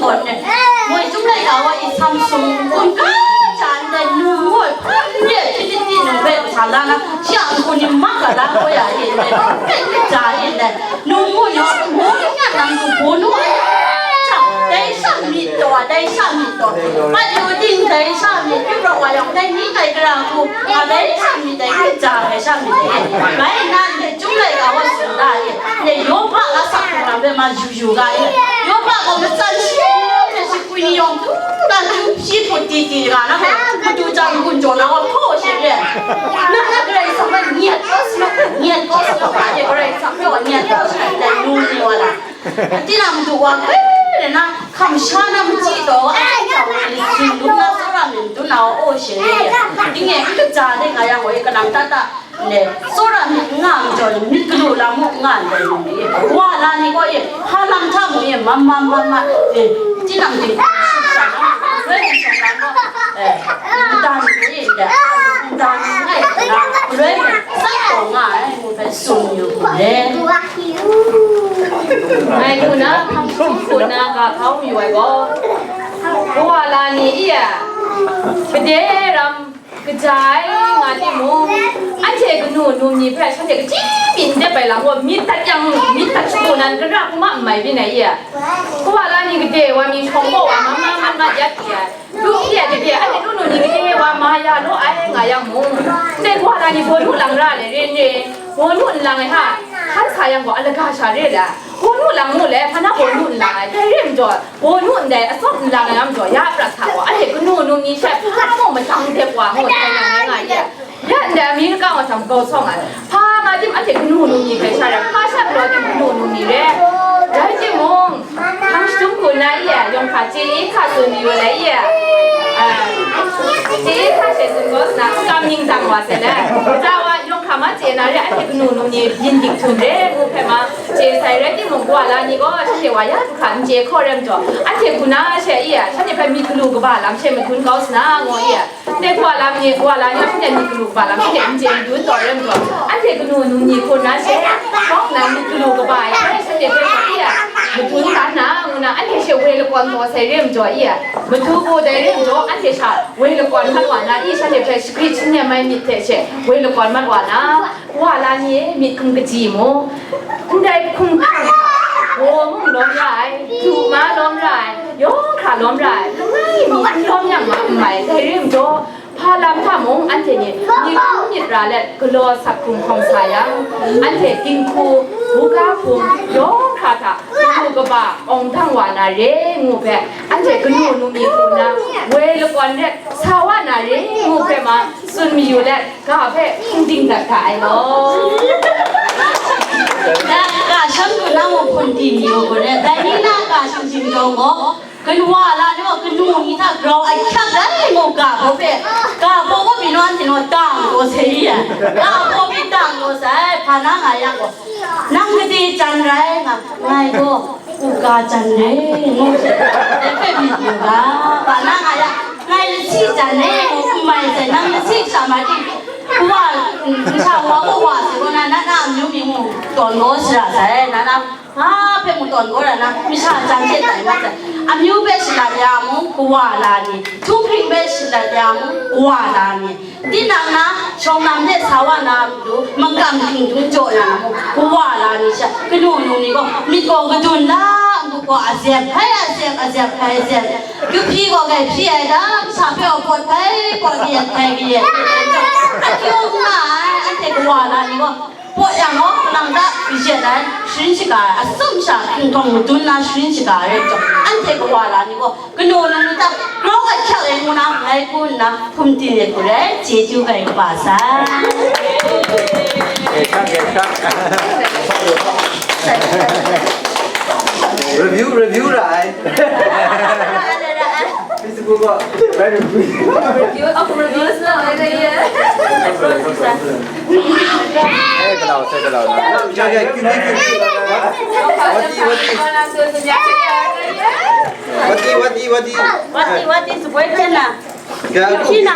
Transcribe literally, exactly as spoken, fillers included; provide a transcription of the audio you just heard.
Moi Chyum laika wa i Samsung kun ka ja ndai nu moi hpa n re hpyi nit ti num hpe sa la na, shi a n-gun ni mak ga la gaw ya e ndai, hpe hpe ja e ndai, nu moi yawng, moi nya nang tu hpaw nu ai, hta, dai sha myit taw, dai sha myit taw, pat yu ting dai sha myit, yu rawk wa yawng, dai ni kai gara hku, a dai sha myit dai, hpe ja ai sha myit dai, bai nna ndai Chyum laika wa tsun da e, ndai Yawpa a sak hkrung lam hpe ma yu yu ga e, Yawpa gaw matsan shi hpe shi Kwi ni yawng tu dan tu shi hput ti ti nga na hpe, madu jang gun jaw na wa hpaw she re. Na na Karai Kasang hpe nyet kawt sa, nyet kawt sa nga ye, Karai Kasang hpe wa nyet kawt sa dai nu ni wa la. Tinang madu wa hpe re na, hkam sha na machyi taw, a hkam taw wa li sin lu na, tsawra myit dun na wa aw she re. Tinge n kaja de nga yang wa ye, kanang ta ta, le, tsawra myit n nga ai majaw ni, myit galu lam mung n nga ndai ni, wa la ni gaw e, hpa lam hta mung e, mam mam mam mam, e, tinang ting, shing sha na, loi mi shawng lam gaw, e, nta ni gaw e, nta ni ngai na, loi mi, tsat taw nga ai, ngu hpe tsun yu hku le. Ngai hku na, hpang hpang hku na, ga hkau mayu ai gaw, wa la ni e, gade ram, Kaja ai nga timung, anhte kanu num ni hpe shanhte kaji myit n dep ai lam gaw, myit dat yang, myit dat shagu nan, gara hku ma n mai byin ai i? Kawa la ni gade wa mi shawng kaw wa ma ma ma ma ya pyi ai. Lu n de ai gade, anhte nu nu ni gade wa ma ya law ai nga yang mung, ndai kawa la ni bawnu lang ra le, ren re, bawnu nlang ai hta, hkan sa yang gaw, a laga sha re la, bawnu lang mu le, hpa na bawnu nlang ai, dai re majaw, Bawnu ndai atsawt nlang ai lam jaw, ya prat hta gaw, anhte kanu num ni she hpa mung matang dep wa ngu, dai nang rai nga ye. Ya ndai Amerika wa sam grau sawng ai. Hpa nga tim anhte kanu num ni hpe sha rai, hpa sha galaw tim kanu num ni re. Rai timung, hpang shadum hku na ye, yawng hka chye e hka tsun mayu lai ye. Ah, chye e hka she tsun gaw sna, kam ning dang wa se le. Gaja wa yawng hka ma chye na re, anhte kanu num ni yin dik htum re, ngu hpe ma. Chye sai rai timung, kawa la ni gaw shanhte wa ya du hkra n chye hkaw rai majaw, anhte hku na she i, shanhte hpe myit galu kaba lam she madun kau sa na, ngu i, ndai kawa la ni, kawa la ni shanhte myit galu kaba lam shanhte n chye madun taw rai majaw, anhte kanu num ni hku na she, shawng nnan myit galu kaba ai hpe shanhte hpe i, madun da na, ngu na, anhte she woi lakawn taw sai re majaw i, madu gaw dai re majaw, anhte sha woi lakawn mat wa na i, shanhte hpe shagrit shannem ai myit hte she woi lakawn mat wa na, Wa la ni e myit hkum kaji mung, ndai hkum hkang, baw mung lawm ra ai, du ma lawm ra ai, yawng hkra lawm ra ai, langai mi n lawm yang ma n mai, dai re majaw, hpa lam hta mung anhte ni myit hkum myit ra let galaw sak hkrung hkawng sa yang, anhte dinghku, buga hpung, yawng hkra hta, hku kaba awng dang wa na re ngu hpe, anhte kanu num mi hku na, woi lakawn let sa wa na re ngu hpe ma, tsun mayu let, Ga hpe hpung ding dat ga ai law. Na ga shang du na mung hpun di mi u gaw re, dai ni na ga shang jin gaw gaw, kanu wa la ni gaw kanu ni hta grau ahkyak rai mu ga baw hpe, ga baw gaw pyi naw anhte naw tang gaw sai ya, ga baw pyi tang gaw sai, hpa na nga yang gaw, nang gade jan rai nga, ngai gaw, Uga jan re, ngu hte, dai hpe myit yu ga, hpa na nga ya, ngai lasi jan re, ngu n mai sai, nang lasi sha ma ting, wa, n sha wa gaw wa sai gaw na, na na amyu myit mung tawn gaw shara sai, na na, hpa hpe mung tawn gaw ra na, masha jan hte tai mat sai, amyu hpe shalat ya mung, kawa la ni, htunghking hpe shalat ya mung, kawa la ni, Tinang na, shawng lam hte sa wa na matu, makam htingdung jaw na mung, kawa la ni sha, kanu num ni gaw, myit gaw kadun la, n-gup gaw azep hkai, azep, azep hkai, azep. Kahpyi gaw grai hpyi ai da, masha hpe gaw pawt hkai, pawt kayat hkai, kayat hkai, akyu n nga ai, anhte kawa la ni gaw, Pawt yang gaw, nang ta, kayat ai, sharin shaga ai, atsawm sha hkinghkawng madun na sharin shaga ai rai chyawm, anhte kawa la ni gaw, kanu num ni ta, grau ahkyak e ngu na, ngai hku nna, hkum tin e hku rai, chyeju bai kaba sai. Review, review ra ai. Facebook က review. Review, aku review sa, ay, ay, ay. Sai ka lau, sai ka lau. Ya, ya, kyu ni, kyu ni. Wati, wati. Wati, wati, wati. Wati, wati, sebuah channel. Ya, aku. Channel.